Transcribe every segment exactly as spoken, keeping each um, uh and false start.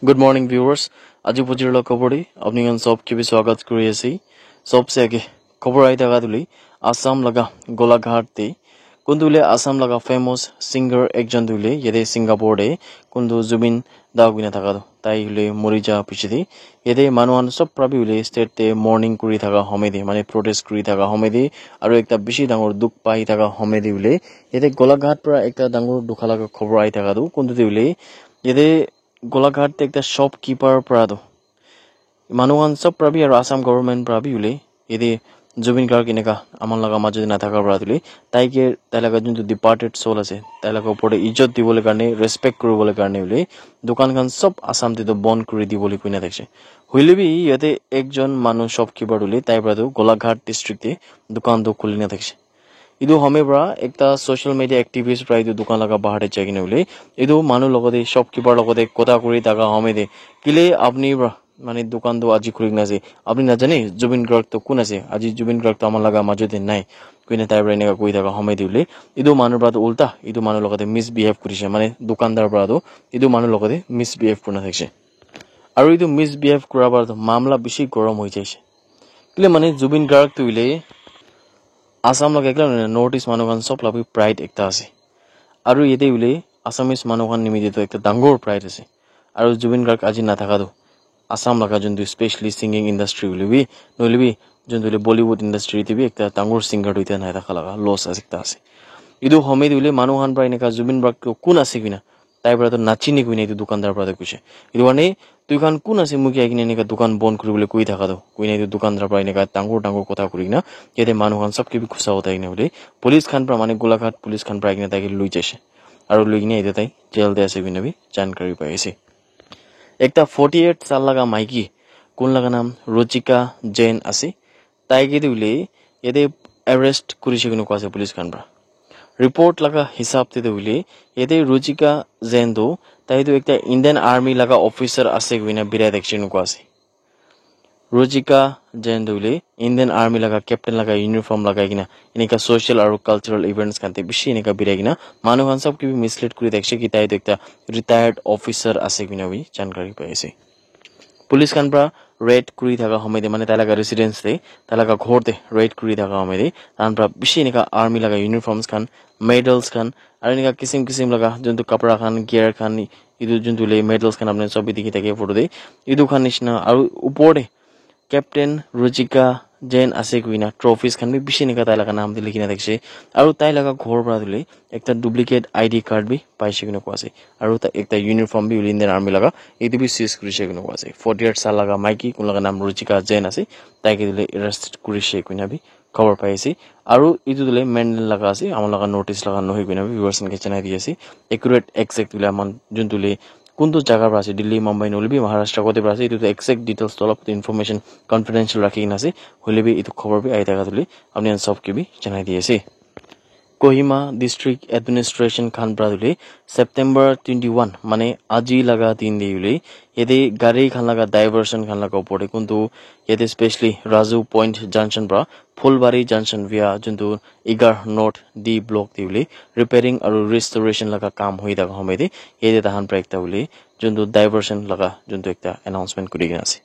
Good morning, viewers. Aji bujir la khobor te apni khan sob ke bi swagat kuri ase. Sob se age khobor ahi thaka tu le Assam laga Golaghat te kuntu le Assam laga famous singer ekjon tu le yate Singapore te kuntu Zubeen Da kuina thaka tu tai hule mori ja piche te yate manu khan sob pra bi hule state te mourning kuri thaka home te mane protest kuri thaka home te aru ekta bishi dangor dukh pai thaka home te hule yate Golaghat pra ekta dangor dukha laga khobor ahi thaka tu kuntu te hule yate Golaghat te ekta shopkeeper pra tu manu khan sob pra bi aru Assam government pra bi hule yate Zubeen Garg eneka aman laga majo te nathaka pra tu le tai ke tai laga juntu departed soul ase tai laga upor te ijot dibole karne respect kuribole karne hule dukan khan sob Assam te toh bon kuri dibole koina thakishe. Hoile bi yate ekjon manu shopkeeper tu le tai pra tu Golaghat district te dukan toh khuli na thakishe. Etu home pra ekta social media activist pra etu dukan laga bahar te jai kena hoile etu manu logote shopkeeper logote kotha kuri thaka home te kile apni pra mane dukan tu aji khuli kena ase apni najane Zubeen Garg tu kun ase aji Zubeen Garg tu ama laga majo te nai koina tai pra eneka koi thaka home te hoile etu manu pra tu ulta etu manu logote misbehave kurishe mane dukandar pra tu etu manu logote misbehave kurina thakishe aru etu misbehave kura pra tu mamla bishi gorom hoi jaishe kile mane Zubeen Garg tu hoile Assam laga ekla nohoi, North East manu khan sob laga bi pride ekta ase. Aru yate hoile Assamese manu khan nimite toh ekta dangor pride ase. Aru Zubeen Garg aji nathaka toh Assam laga juntu specially singing industry hoile bi, nohoile bi juntu hoile Bollywood industry te bi ekta dangor singer toh etiya nai thaka laga loss ase ekta ase. Etu home te hoile manu khan pra eneka Zubeen Garg toh kun ase koina tai pra toh nachine koina etu dukandar pra toh kuishe. Etu karne tui khan kun ase moi ke ahi kena eneka dukan bon kuribole koi thaka toh koina etu dukandar pra eneka dangor dangor kotha kuri kena yate manu khan sob ke bi ghusa uthai kena hoile police khan pra mane Golaghat police khan pra ahi kena tai ke loi jaishe aru loi kena yate tai jail te ase koina bi jankari pai ase. Ekta forty eight saal laga maiki kun laga naam Ruchika Jain ase. Tai ke tu hoile yate arrest kurishe koina koa ase police khan pra. Report laga hisab te tu hoile yate Ruchika Jain tu tai tu ekta Indian Army laga officer ase koina birai thakishe koina koa ase. Ruchika Jain tu hoile Indian Army laga captain laga uniform lagai kena eneka social aru cultural events khan te bishi eneka birai kena manu khan sob ke bi mislead kuri thakishe ki tai tu ekta retired officer ase koina bi jankari pai ase. Police khan pra raid kuri thaka home te mane tai laga residence te tai laga ghor te raid kuri thaka home te tai khan pra bishi eneka army laga uniforms khan medals khan aru eneka kisim kisim laga juntu kapra khan gear khan etu juntu le medals khan apni khan sob bi dikhi thake photo te etu khan nishina aru upor te Captain Ruchika Jain ase koina trophies khan bi bishi eneka tai laga naam te likhi na thakishe aru tai laga ghor pra tu le ekta duplicate I D card bi paishe koina koa ase aru ekta uniform bi hoile Indian Army laga etu bi seize kurishe koina koa ase forty eight saal laga maiki kun laga naam Ruchika Jain ase tai ke tu le arrest kurishe koina bi khobor pai ase aru etu tu le mainland laga ase ama laga North East laga nohoi koina bi viewers khan ke janai di ase accurate exact tu le aman jun tu le kuntu jaga pra ase Delhi Mumbai nohoile bi Maharashtra kote pra ase etu tu exact details tu olop information confidential rakhi kena ase hoile bi etu khobor bi ahi thaka tu le apni khan sob ke bi janai di ase. Kohima District Administration khan pra hoile September twenty one mane aji laga din te hoile yate gari khan laga diversion khan laga upor te kuntu yate specially Raju Point junction pra Phulbari junction via juntu Egar North D block te hoile repairing aru restoration laga kam hoi thaka home te yate tahan pra ekta hoile juntu diversion laga juntu ekta announcement kuri kena ase.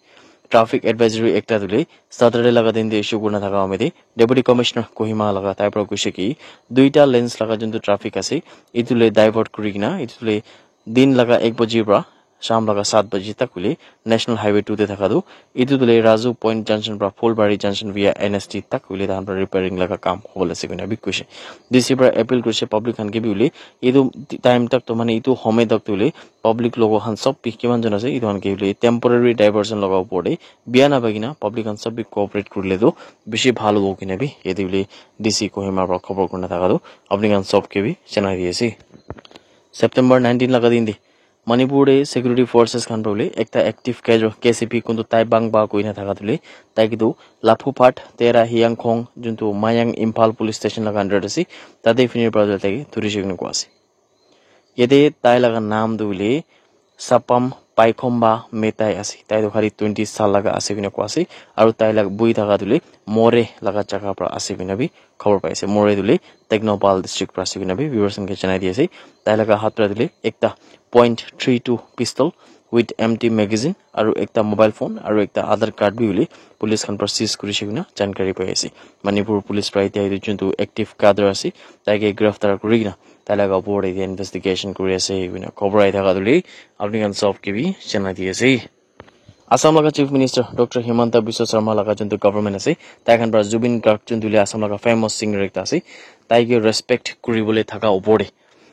Traffic advisory ekta tu le Saturday laga din te issue kurina thaka home te Deputy Commissioner Kohima laga tai pra koishe ki duita lanes laga juntu traffic ase etu le divert kuri kena etu le din laga ek baji pra sham laga saat baji tak hoile National Highway two te thaka tu etu tu le Raju Point junction pra Phulbari junction via N S T tak hoile tahan pra repairing laga kam hobole ase koina bi koishe. D C pra appeal kurishe public khan ke bi hoile etu time tak tu mane etu home tak tu hoile public logo khan sob bi kiman jon ase etu khan ke hoile temporary diversion laga upor te biya napai kena public khan sob bi cooperate kurile tu bishi bhal hobo koina bi yate hoile D C Kohima pra khobor kurina thaka tu apni khan sob ke bi janai di ase. September nineteen laga din te Manipur te security forces khan pra hoile ekta active cadre K C P kuntu Taibang Ba koina thaka tu le tai ke tu Laphuphat Tera Hiyangkhong juntu Mayang Imphal police station laga under ase tate fini pra tai ke dhurishe koina koa ase. Yate tai laga naam tu hoile Sapam Paikhomba Metai ase. Tai tu khali twenty saal laga ase koina koa ase. Aru tai laga bui thaka tu hoile Moreh laga jaga pra ase koina bi khobor pai ase. Moreh tu hoile Tengnoupal district pra ase koina bi viewers khan ke janai di ase. Tai laga hath pra tu hoile ekta point three two pistol with empty magazine aru ekta mobile phone aru ekta Aadhaar card bi hoile police khan para seize kurishe koina jankari pai ase. Manipur police para etia etu juntu active cadre ase, tai ke giraftar kuri kena tai laga opor te etia investigation kuri ase koina khobor ahi thaka tu le apni khan sob ke bi janai di ase. Assam laga Chief Minister Doctor Himanta Biswa Sarma laga juntu government ase, tai khan para Zubeen Garg juntu le Assam laga famous singer ekta ase, tai ke respect kuribole thaka opor te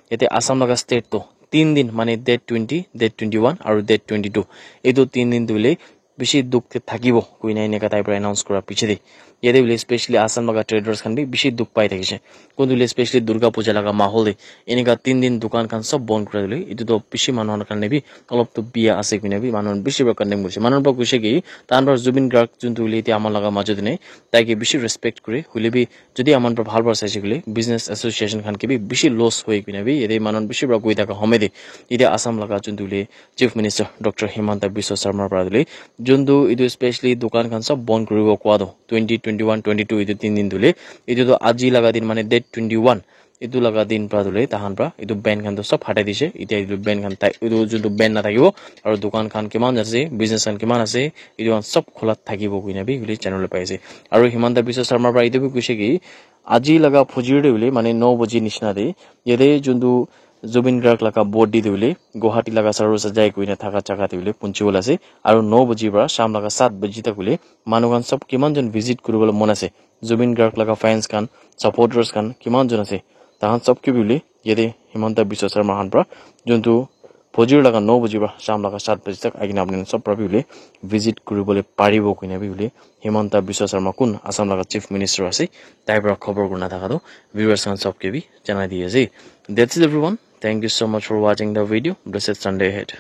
yate Assam laga state to tin din mane date twenty, date twenty one aru date twenty two, etu tin din tu le bishi dukh te thakibo koina eneka tai para announce kura piche te yate bole specially Assam laga traders khan bi bishi dukh pai thakishe. Kuntu le specially Durga Puja laga mahol te eneka tin din dukan khan sob bon kura dile etu to bishi manu khan karne bi olop to biya ase koina bi manu khan bishi para condemn kurishe. Manu para kuishe ki tahan para Zubeen Garg juntu le etia ama laga majo te nai, tai ke bishi respect kure, hoile bi jodi aman para bhal para saishe koile business association khan ke bi bishi loss hoi koina bi yate manu khan bishi para koi thaka home de yate Assam laga juntu le Chief Minister Doctor Himanta Biswa Sarma para le juntu etu specially dukan khan sob bon kuribo koa to twenty, twenty one, twenty two etu tin din tu le etu to aji laga din mane date twenty one etu laga din para tu le tahan para etu ban khan to sob hatai dishe. Etia etu ban khan tai etu juntu ban na thakibo aru dukan khan kiman ase, business khan kiman ase, etu khan sob khola thakibo koina bi hoile janibole pai ase. Aru Himanta Biswa Sarma para etu bi kuishe ki aji laga phujir te hoile mane no baji nishina te yate juntu Zubeen Garg laga body te hoile Guwahati laga Saru Sajai koina thaka jaga te hoile punchi bole ase. Aru no baji para sham laga saat baji tak hoile manu khan sob kiman jon visit kuribole mon ase, Zubeen Garg laga fans khan, supporters khan kiman jon ase, tahan sob ke bi hoile yate Himanta Biswa Sarma khan para juntu phujir laga no baji para sham laga saat baji tak ahi kena apni khan sob para bi hoile visit kuribole paribo koina bi hoile Himanta Biswa Sarma kun Assam laga Chief Minister ase, tai para khobor kurina thaka to viewers khan sob ke bi janai di ase. That's it everyone. Thank you so much for watching the video. Blessed Sunday ahead.